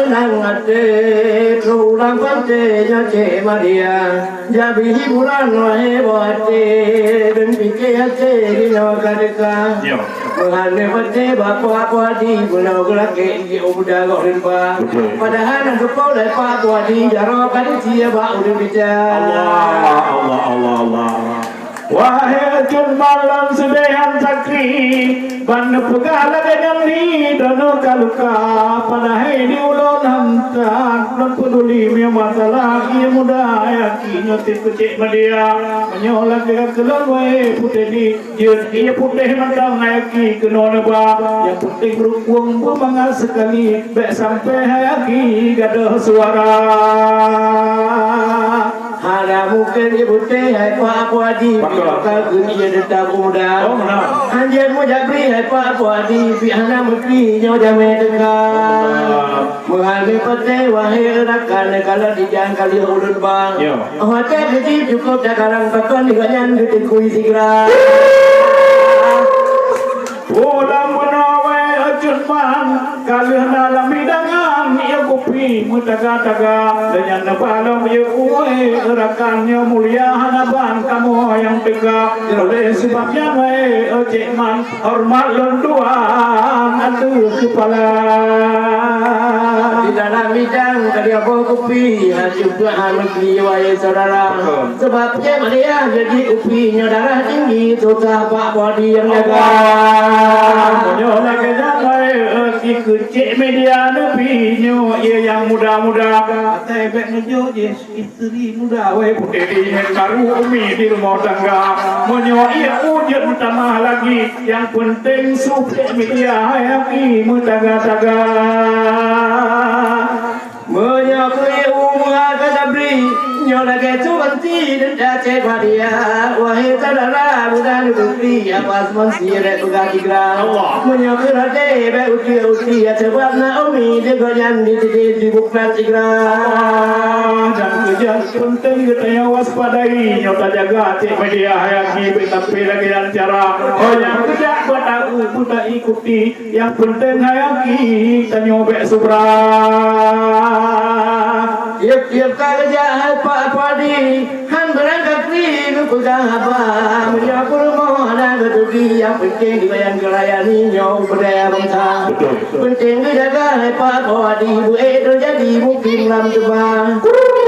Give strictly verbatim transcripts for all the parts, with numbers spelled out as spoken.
Nang até, trok ulang panté nyoe Cék Madia. Jabi hiburan wahé boh até, dan pike até jinoe ka teuka. Meuhana panté bak Pak Puadi, bunoe geulakée ijak u buda goh rimba. Padahai na geupeu lé Pak Puadi, jaroe ka teusie bak udeueng bica. Allah, Allah, Allah, Allah. Wahé cut malam seudeh han sakri, ban neupeugah lagée nyan di droeneuh ka luka, padahai di ulôn han that lôn peuduli meunyoe masalah ié muda ayaki nyoe teuh keu Cék Madia. Meunyoe lagée keulôn wahé putéh di jeuet ié putéh mantong ayaki keunoe neuba, nyang putéh rukung beumangat seukali, bék sampoe ayaki gadôh suara. Hana mungken jiputéh hai Pak Puadi, pih ka geuié deunam muda. Oh, meunan. Hanjeuet meujak bri hai Pak Puadi, pih hana meukri nyoe jamé teuka. Meuhana patéh wahé rakan, kalau dijang kali ulôn ba. Watée geuji cukôp takarang pakon di gobnyan geuteukui sigra. Ulang bunoe wée cut man, ka lheueh na lam hidangan ié kupi meutaga-taga, dan nyan neuba lom ié uwée rakan nyoe mulia hana ban kamoe nyang teuga. Oleh sabab nyan wée Cék Man, horeumat lôn tuan ateueh keupala. Di dalam hidangan ka diaboh kupi, hana cukup hana meukri wahé syedara. Sabab Cék Madia jadi kupi nyoe darah tinggi, susah bak Puadi nyang jaga. Meunyoe lagée nyan wahé, eh, si keucék Cék Madia neubi nyoe ié nyang muda-muda. Atai bék neujok jih isteri muda wahé putéh di ngon karu umi di rumoh tangga. Meunyoe ié ujeut meutamah lagi, nyang peunteng su Cék Madia ayaki meutaga-taga. Meunyoe keu ié u muha ka tabri, nyoe lagée su banti denda Cék Madia. Wahé syedara muda neubri, apa seumon sirek peugah sigra. Meunyoe keu radé bék uti-uti, ya sabab na umi di gobnyan di titik di buklat sigra. Ah, dan keujah peunteng geutanyoe waspadai, nyoe tajaga Cék Madia ayaki bék sampoe lagée nyan cara. Oh, nyang keujah bak tahu, beuta ikuti. Nyang peunteng ayaki tanyoe bék subra. Tiep-tiep ka geujak hai Pak Puadi, han beurangkat kri geupeugah haba. Meunyoe peurumoh hana geuteubi, nyang peunteng geulayang geulayani nyoe budaya bansa. Betul, betul. Peunteng geujaga hai Pak Puadi, beu ék teujadi mukim lam teuba.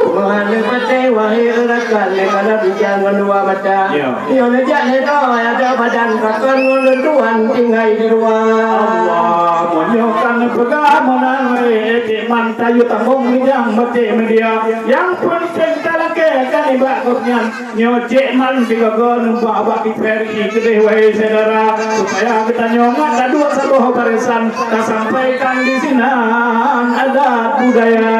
Meuhana patéh wahé rakan, lé kana bijang ngon dua mata. Ya. Nyoe neujak lé droe, ada badan pakon ngon lôn tuan tinggai di luwa. Allah, meunyoe ka neupeugah meunan, eh, Cék Man tayue tambong rijang bak Cék Madia. Nyang peunteng talakée ka nibak gobnyan. Nyoe Cék Man sigoe-goe numpah bak T V R I keudeh, wahé syedara, supaya geutanyoe ngat taduek saboh barisan. Tasampaikan di sinan adat budaya.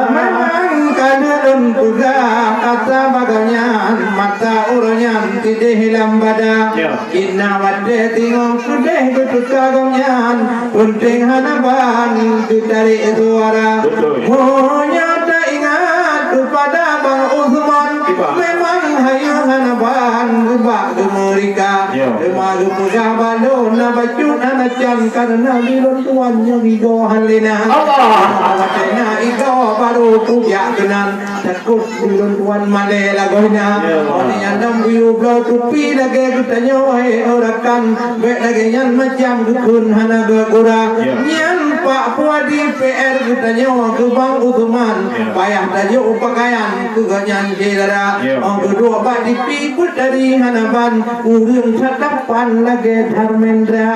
Memang ka lheueh lôn peugah, ata bagoe nyan, mata uroe nyan tideh lam bada. Ya. Inna watée tingoh keudeh geuteuka gobnyan, peunteng hana ban geutarek suara. Betul. Meunyoe taingat keupada Bang Usman, Iba. Memang hayeu hana ban geubak geumeurika. Ya. Teuma geupeugah bak lôn na bacut hana can, kareuna di lôn tuan nyang igoe hana lé na. Allah. Watée na igoe barô kujak keunan, takot di lôn tuan malée lagoena. Ya. Óh lheueh nyan lom geuyue bloe tupi lagée geutanyoe, hai rakan, bék lagée nyan macam geukheun hana geugura. Ya. Nyan Pak Puadi P R geutanyoe keu Bang Usman. Ya. Payah tajok pakaian keu gobnyan syedara. Ya. Óh geuduek bak tipi peuet hari hana ban, ureuëng tatapan lagée Dharmendra.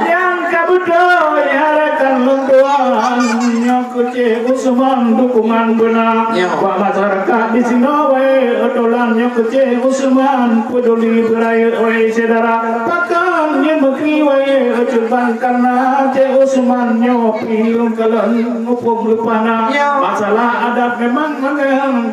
Nyang ka beutôi, hai rakan lôn tuan, nyoe keu Cék Usman dukungan beuna. Ya. Bak masyarakat di sinoe wée, atolan nyoe keu Cék Usman peuduli beurayeuk, wahé syedara. Pakon nyoe meukri wée, cuman kareuna Cék Usman nyoe pih lôn kalon muphom leupah na. Ya. Masalah adat memang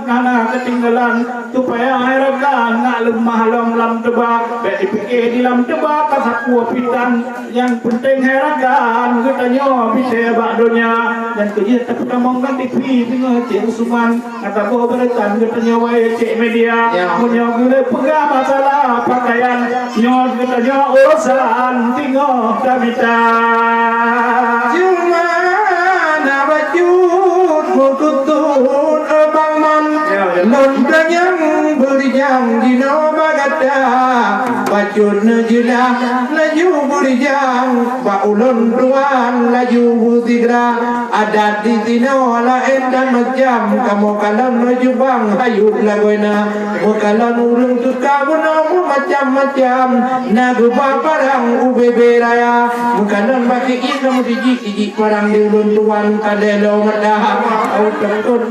hana keutinggalan. Supaya hai rakan ngat leumah lom lam teuba, bék jipike di lam teuba ka sapeue pitan. Nyang peunteng hai rakan geutanyoe bite bak donya. Nyan keuh jeuet tapeutamong lam T V deungoe Cék Usman, gata boh beuretan geutanyoe wahé Cék Madia. Ya. Meunyoe geuleueh peugah masalah pakaian, nyoe geutanyoe urosan tingoh tamita. Bacut neujeulaih laju beurijang, bak ulôn tuan laju beusigra. Adat di sinoe laén dan macam, kamoe kalon meujubang hayut lagoina. Meukalon ureuëng teuka bunoe meumacam-macam, na geuba parang ubé-bé raya. Meukalon bak ié kamoe jijik-jijik parang di ulôn tuan ka lhée lom mata. Au takot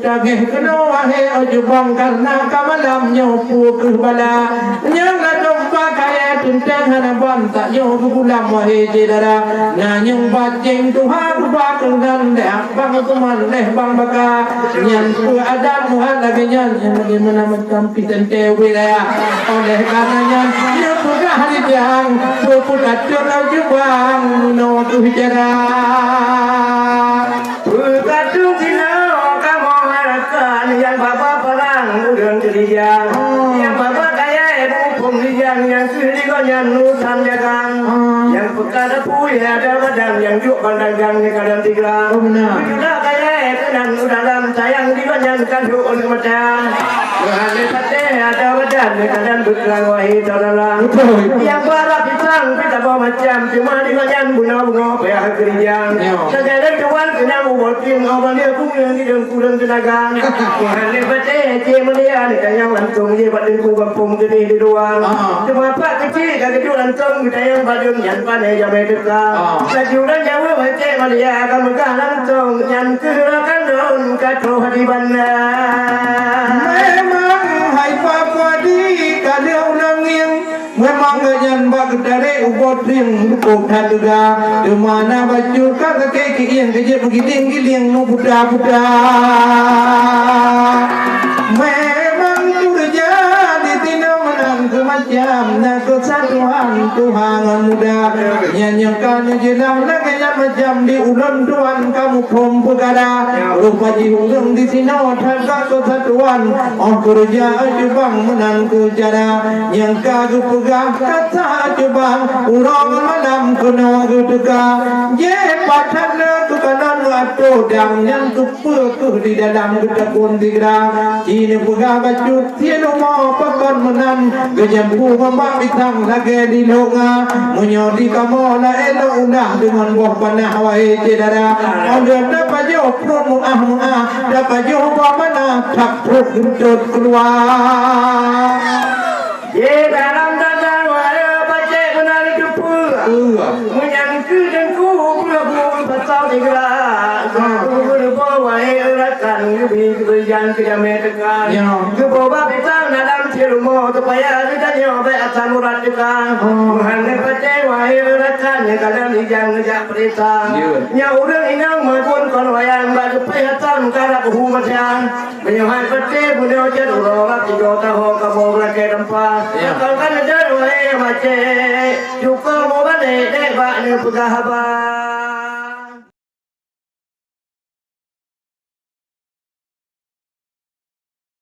Dageh keunoe wahé ojubang, kareuna ka malam nyoe peue keuh bala. Nyang ladôm bak kayée teuntée hana ban, tanyoe geugulam wahé syedara. Na nyang bajeng tuha geuba keunan lé bang Usman lé bang Baka. Nyan peue adat muhat lagée nyan, nyang bagaimana macam pih teuntée wilayah. Oleh karena nyan, nyoe peugah rijang, peue-peue ka teuh ojubang, meunoe keuh syedara. Beukatu jinoe kamoe harapkan nyang babah parang ureuëng keurija, nyang babah kayée muphom rijang nyang seuh di gobnyan urusan dagang, nyang peuka dapui ada badan nyang jok bang dagang di kadan tiga. Beutula kayée keunan u dalam sayang di gobnyan ka duek uneuk mata. Meuhana patéh ada badan di kadan beukeurang wahé saudara. Nyang barap pisang pih saboh macam, cuma di gobnyan bunga-bunga payah keurija. Sagai lé tuan keunong ubak tieng, abang dia pun yang di dalam kurang tenaga. Tuhan ni patéh cik mulia ni kayang langsung je bak teungku gampông jenih di luar. Cuma pak kecil ka kejut langsung geutayang padum nyan pané jamé teuka. Laju dan jaweueb cik mulia ka meugah langsung nyan keuh rakan lôn ka troh di banda. Memang hai papa di ka lheueh ulôn ngieng. Memang gobnyan bak geutarek ubot trieng lukôb that teuga. Teuma na bacut ka sakét keuieng keu jeuet meugiling-giling meuputa-puta. Memang keureuja di tinoe meunan keu macam na keusatuan tuha ngon muda. Nyan nyang ka neujeulaih lagée nyan macam di ulôn tuan ka muphom peukara. Rupa jih ureuëng di sinoe that ka keusatuan. Óh keureuja ojubang meunan keu cara nyang ka geupeugah kata cubang uroe malam keunoe geuteuka. Jeh patat na keukalon atô dang nyang teupeue keuh di dalam geutakon sigra. Ci neupeugah bacut sie lumoe pakon meunan geujampu ngon bak pisang lagée di longa. Meunyoe di kamoe laén lôn ulah deungon boh panah wahé syedara. Óh lheueh na pajoh pruet meuáh-meuáh, tapajoh boh panah, that pruet geutot keuluwa. Di dalam dada wahé pacék beuna neuteupeue. Meunyan keu teungku peue-peue pasau sigra. Geuboh wahé rakan geubi geubeujan keu jamé teuka. Geuboh bak pisang dalam sie lumoe supaya geutanyoe bék asam urat teuka. Meuhana pacék wahé rakan nyang kadang ijang neujak peurintah. Nyoe ureuëng inong maupun kon wayang bak geupéh asam karab hu macam. Meunyoe hai patéh bunoe cit uroe bak tiga tahun kamoe lakée tampa. Kon ka neudeungoe macé, syukoe mubalek dék bak neupeugah haba.